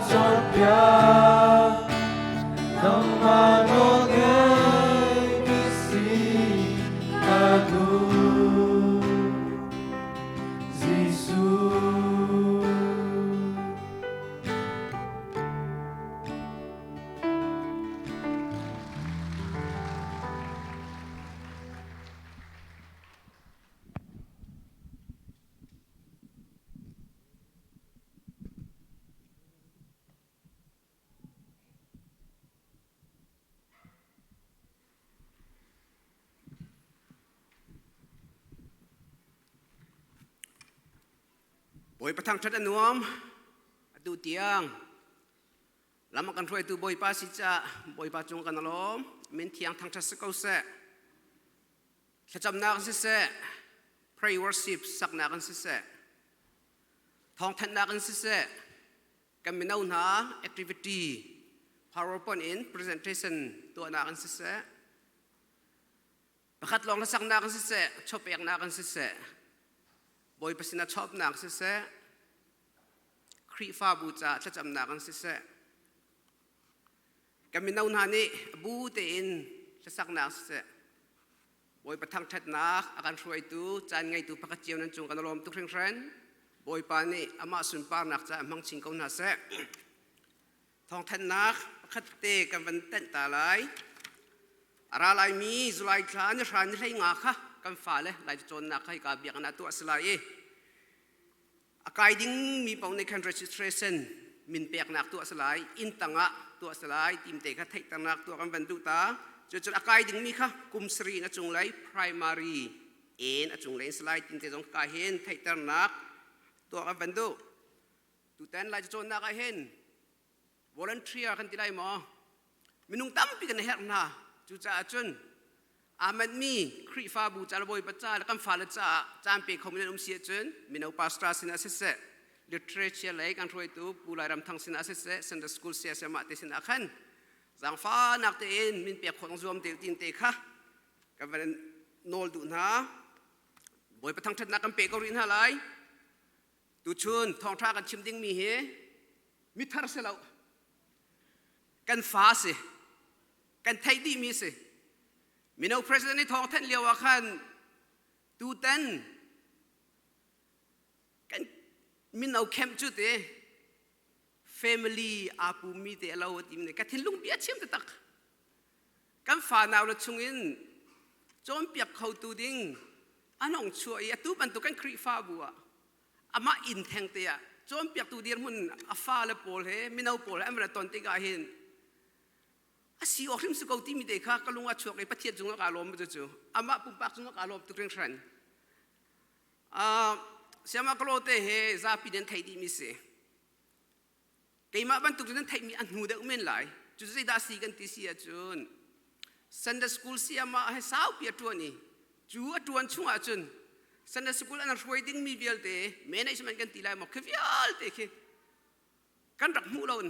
cawnpiak, nangmah nawlngeimi si ka duh. Jesuh. Bawipa thangṭhat a nuam atu tiang lam a kan hruaitu Bawipa si caah Bawipa cung kan lawm min thiang thangṭhat si ko seh Thlacamnak in siseh, pray worship saknak in siseh, thawngthanhnak in siseh, kan mino hna activity PowerPoint in presentation tuahnak in siseh, pakhat lawng hlasaknak in siseh, chawpeknak in siseh, Bawipa sinah chawpnak siseh, Khrihfabu caah thlacamnak in siseh, Kan mino hna nih bu tein hlasaknak siseh, Bawipa thangṭhatnak a kan hruaitu, caan ngeitu pakhat cio nan cung kan i lawm tuk hringhran. Bawipa nih amah sunparnak caah hmang chin ko hna seh. Thawngthanhnak pakhat te kan van tenh ta lai. A ra laimi July thla ni hra ni hlei nga kha kan fale lai cawnnak kha hika biakinn ah tuah a si lai i A kai dingmi paoh nih khan registration min peknak tuah a si lai, inn tangah tuah a si lai, timte kha theihternak tuah kan van duh ta. Cucun a kai dingmi kha kum sarih in a cunglei primary in a cunglei in si lai, timte zong ka hin theihternak tuah kan van duh. Tutan lai cacawnnak ah hin volunteer kan ti lai maw? Minung tampi kan herh hna. Cucaah cun aa manhmi Khrihfabu ca le Bawipa ca le kan fale caah caan pe kho mi nan um si ahcun mino pastor sinah siseh, literature lei kan hruaitu Pu Lai Ram Thang sinah siseh, Sunday School saya sayamah te sinah khan zaangfahnak tein min pek khawh zuam te tin te kha kan van nawl duh hna. Bawipa thangṭhatnak kan pe ko rih hna lai. Tuchun thawngṭha kan chim dingmi hi mithar si lo. Kan fa si. Kan theih dihmi si. Mino president i thawng thanh lio ah khan tutan kan mino camp cu te family aa pummi te a lo a ti mi ka thinlung bia chim taktak. Kan fa nau le chungin cawnpiak khotu ding an hong chuah i atu bantuk kan Khrihfabu ah amah inn theng te ah cawnpiaktu dirhmun a fale pawl he mino pawl he an ra ton tikah hin a si awk hrim si ko timi te kha ka lung a chuak i Pathian cungah kaa lawm cu cu amah pumpak cungah kaa lawm tuk hringhran. Siama kalo te he zapi nan theih dihmi si. Keimah bantuk cu nan theihmi a hnu deuh men lai. Cu zeidah si kan ti si ahcun Sunday school siama he saupi a ṭuan i cu a ṭuan chungah cun Sunday school an hruai dingmi vialte management kan ti lai maw khi vialte khi kan rak hmuh lo in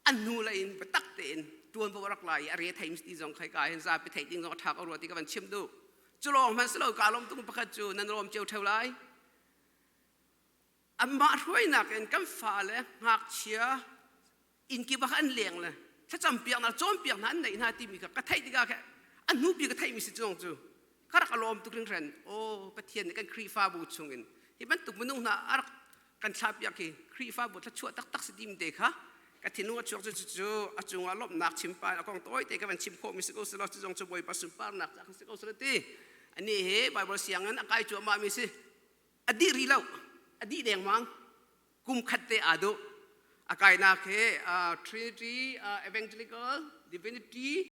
an hnu lei in biatak tein ṭuanvo a rak la i a re thei ti zong khai ka hin zapi theih ding zong a ṭha ko rua ti ka van chim duh. Cu lawng hmanh si lo ka lawm tung pakhat cu nan lawm cio ṭheo lai. Amah hruainak in kan fale ngakchia inn kip ah an leng le thlacam piaknak cawnpiak hna an neih hna timi kha ka theih tikah khe a hnupi ka theihmi si cu cu ka rak alawm tuk hringhran. Aw Pathian nih kan Khrihfabu chungin hi bantuk minung hna a rak kan thlahpiak hi Khrihfabu thluachuah taktak si tim te kha ka thinlung a chuak cu cu a cungah lawmhnak chimpa a kong tawi te ka van chim khawhmi si ko selaw cu zong cu Bawipa sunparnak ca si ko selaw ti ani hi Bible sianginn a kai cuahmah mi si a dih rih lo a dih dengmang kum khat te aa duh a kainak hi Trinity Evangelical Divinity.